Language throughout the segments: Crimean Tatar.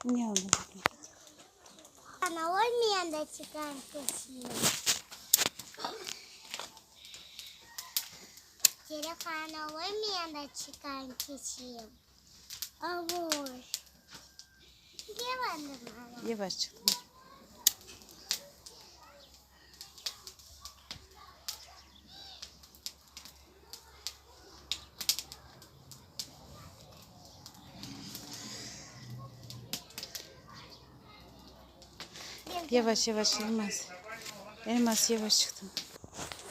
Ne oldı? Ana olmayan da çıkan keçeyim. Telefon olmayan da çıkan keçeyim. Avoy. Ne vardı bana? Yavaş çıktı. Yavaş yavaş Elmaz. Elmaz yavaş çıktın.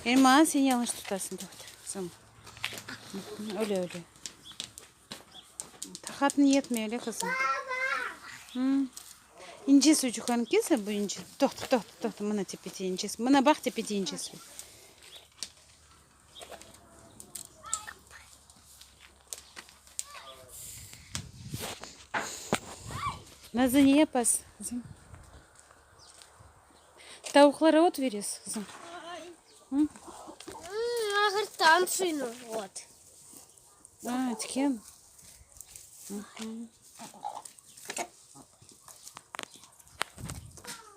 Elmaz sen yanlış tutasın toqta. Kızım. Öyle öyle. Taqatın yetmey öyle kızım. Hı. İnce sucuqlarını kese bu ince. Toqta toqta toqta mına tepede ince. Mına baq tepede ince su. Nazlı ne yapasıñ qızım? Tavuqlara ot veresiñ qızım? Hı? Ağırtan suyunu ot. A, tiken.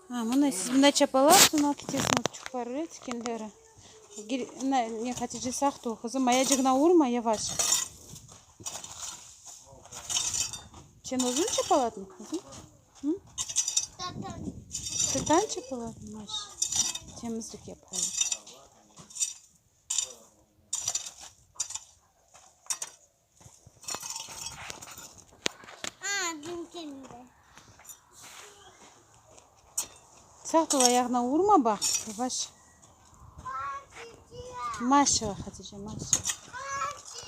A, mına siz mında çapalarsıñ, al ketesiñ otçuqlar, öyle tikenleri. Ne, Hatice, saqt ol, qızım, ayacığına urma, yavaş. Sen özüñ çapaladıñ, qızım? Hı? Tatan çapaladı, maş. Temizlik yapayıq. Saqt ol, ayağına urma, baq, yavaş. Maşallah, Hatice, maşallah.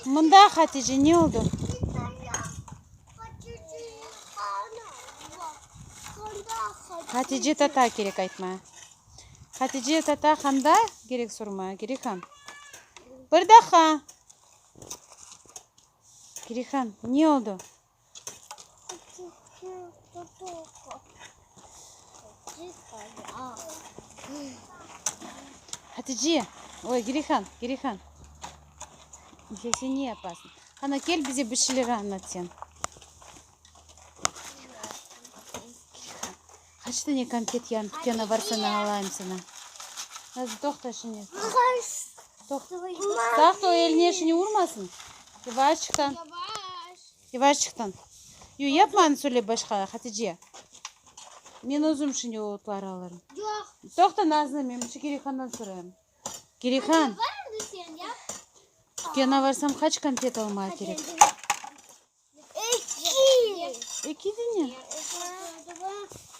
Mında, Hatice, ne oldı? Hatice tata kerek aytma. Hatice tata handa kerek sorma, Girihan. Bir daha. Girihan, ne oldı? Hatice, oy, Girihan, Girihan. Ya sen ne yapasıñ? Qana, kel bize bir şeyler añlat sen. Qaç tane konfet yarın tükânğa barsañ alayım saña? Nazlı, toqta şimdi. Saqt ol, eline şimdi urmasın. Yavaşçıqtan. Yavaşçıqtan. Yoq, yapma anı söyle başqa, Hatice. Men özüm şimdi otlar alırım. Yoq. Toqta, Nazlı, men şu Girihandan sorayım. Girihan, tükânğa barsam qaç konfet almağa kerek? Eki. Eki dene?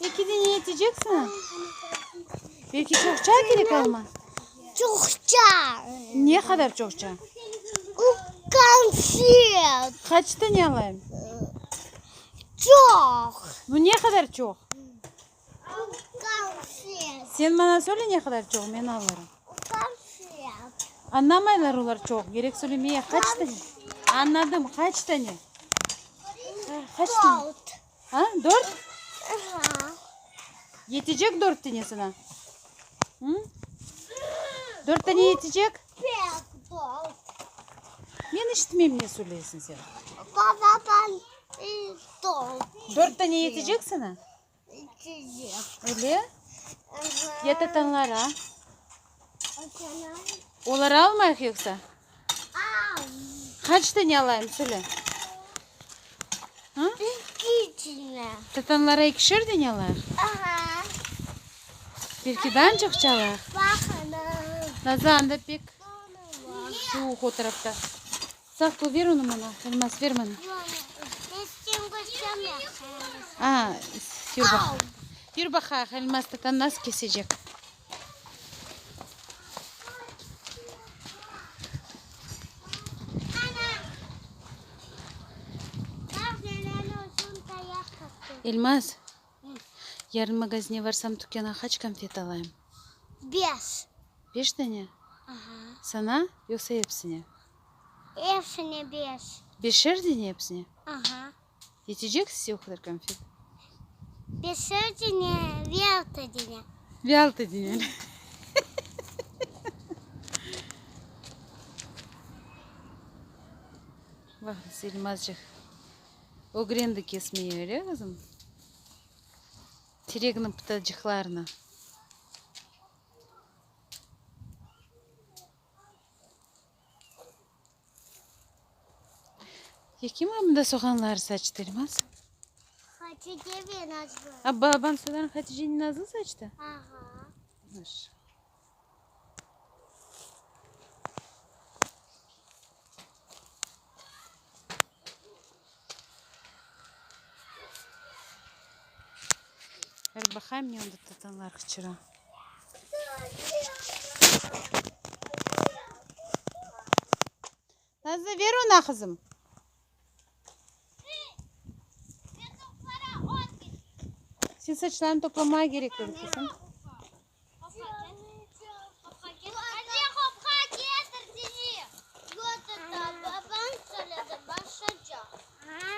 Eki dene yetecek saña? Belki çoqça kerek alma? Çoqça. Ne qadar çoqça? Konfet. Qaç tane alayım? Çoq. Bu ne qadar çoq? Konfet. Sen maña söyle ne qadar çoq, men alırım. Konfet. Añlamaylar olar çoq, kerek söylemeye. Qaç tane? Añladım, qaç tane? Qaç tane? Dört. A, dört? Aha. Yetecek dört tane saña? Hı? Dört tane yetecek? Pek dört. Men işitmeyim ne söyleysiñ sen. Baba, ben dört. Dört tane yetecek saña? Yetecek. Öyle? Aha. Ya tatanlara? Olar almayıq yoqsa? Al. Qaç tane alayım, söyle. Ha? Eki tane. Tatanlara ekişer tane alayıq? Aha. Belki daa çoqça alayıq? Baq ana. Nazlı, anda pek suvuq o tarafta. Saqt ol, ver onı maña, Elmaz, ver maña. A, yür baq. Yür baqayıq, Elmaz tatan nasıl kesecek. Elmaz, yarın magazine varsam, tükâna qaç konfet alayım? Beş. Beş tane? Aha. Saña, yoqsa episine? Episine beş. Beşer tane episine? Aha. Yetecek size o qadar konfet? Beşer tane ve altı tane. Ve altı tane. Baq, Elmazcıq, ögrendi kesmeye, öyle, qızım? Tereginiñ pıtacıqlarını. Ya kim mında soğanları saçtı, Elmaz? Hatice ve Nazlı. A, balaban soğanı Hatice ile Nazlı saçtı? Aha. Maşallah. Ber baqayım ne onda tatanlar qıçıra. Nazlı, ver ona, qızım. Sen saçlarını toplamağa kerek edi, qızım.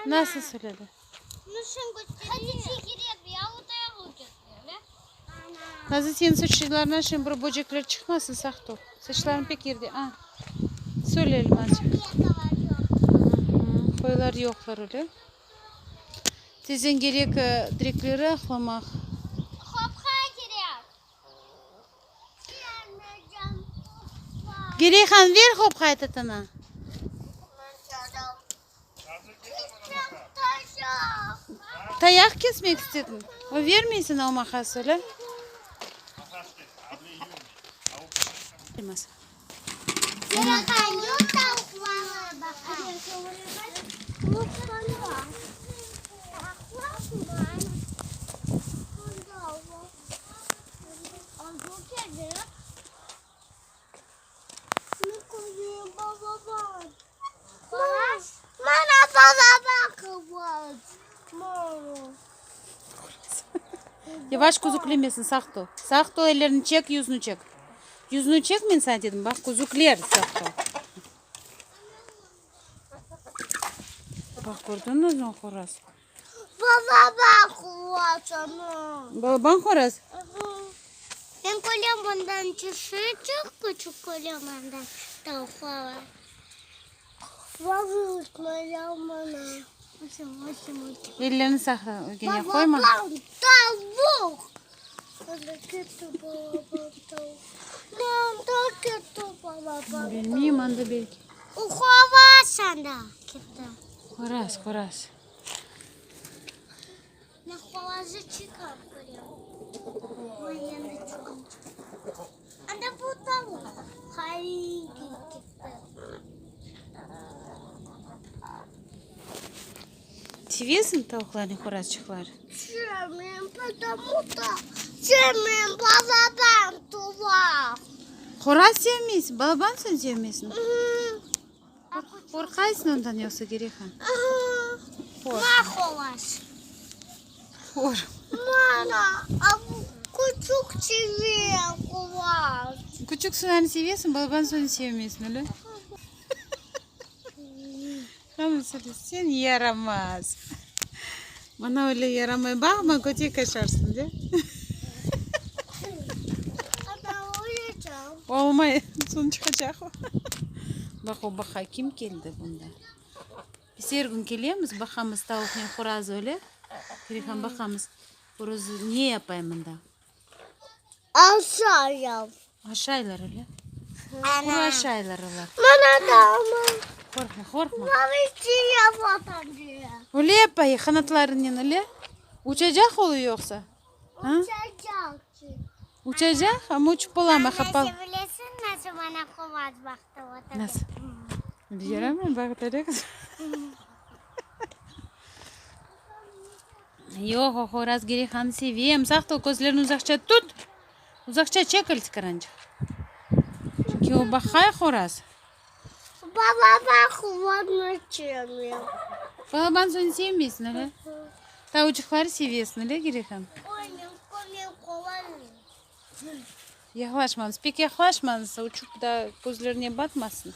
Nasıl söyledi? Nazlı, seniñ saçlarıñdan şimdi bir böcekler çıqmasın, saqt ol. Saçlarıñ pek yerde. A, söyle, Elmazçıq. Qoylar yoqlar öyle. Tezden kerek direkleri aqlamaq. Gereyhan, ver hopqayı tatana. Tayaq kesmek istediñ. O vermey sana o maqas, öyle? Yavaş közüklemesin, saqt ol. Saqt ol, ellerini çek, yüzüni çek. Yüzüni çek, men saña dedim, baq, közükler, saqt ol. Baq, kördiñizmi, horaz? Balaban horaz? Men körem bundan tüşü çoq küçük körem andan tavuqlar. Ellerini saqla, ögüne qoyma. Bilmeyim, anda belki. Horaz, horaz. Sevesiñ tavuqlarnı, horazçıqlar? Horaz sevmeysiñ? Balaban sen sevmeysiñ? Qorqaysıñ ondan yoqsa, Gereyhan? Küçük sunanı sevesiñ, balaban sunanı sevmeysiñ, öyle? Sen yaramaz. Mına öyle yaramay baqma, kötek aşarsıñ, de. Olmay, soñ çıqacaq o. Baq, o baqa, kim keldi bunda? Biz er kün kelemiz, baqamız tavuqnen horaz öyle. Perihan, baqamız, horaz ne yapay mında? Aşaylar. Aşaylar öyle. Quru aşaylar olar. Qorqma, qorqma. Öyle yapay, qanatlarınen öyle. Uçacaq olu yoqsa? Uçacaq. Uçacaq, amma uçıp olamay, qapal. Nasıl bilesiñ, nasıl bana qoraz baqtı? Nasıl? Yaramay baqtı, öyle qızım. Yoq, o horaz Gereyhanı sevem. Saqt ol, közlerini uzaqça tut. Uzaqça çekil, tikarançıq. Çünki o baqay horaz. Balaban soñu sevmeysiñ, öyle? Tavuçıqları sevesiñ, öyle, Gereyhan? Yaqlaşmañız, pek yaqlaşmañız, uçup da közlerine batmasın.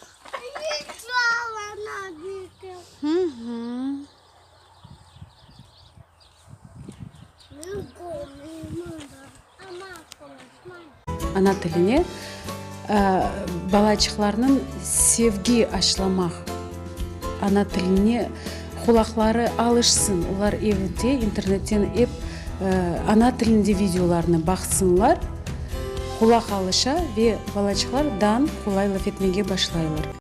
Ana tiline balaçıqlarnıñ sevgi aşlamaq, ana tiline qulaqları alışsın, olar evde internetten ep. Ana tilinde videolarnı baqsınlar, qulaq alışa ve balaçıqlar dan qolay laf etmege başlaylar.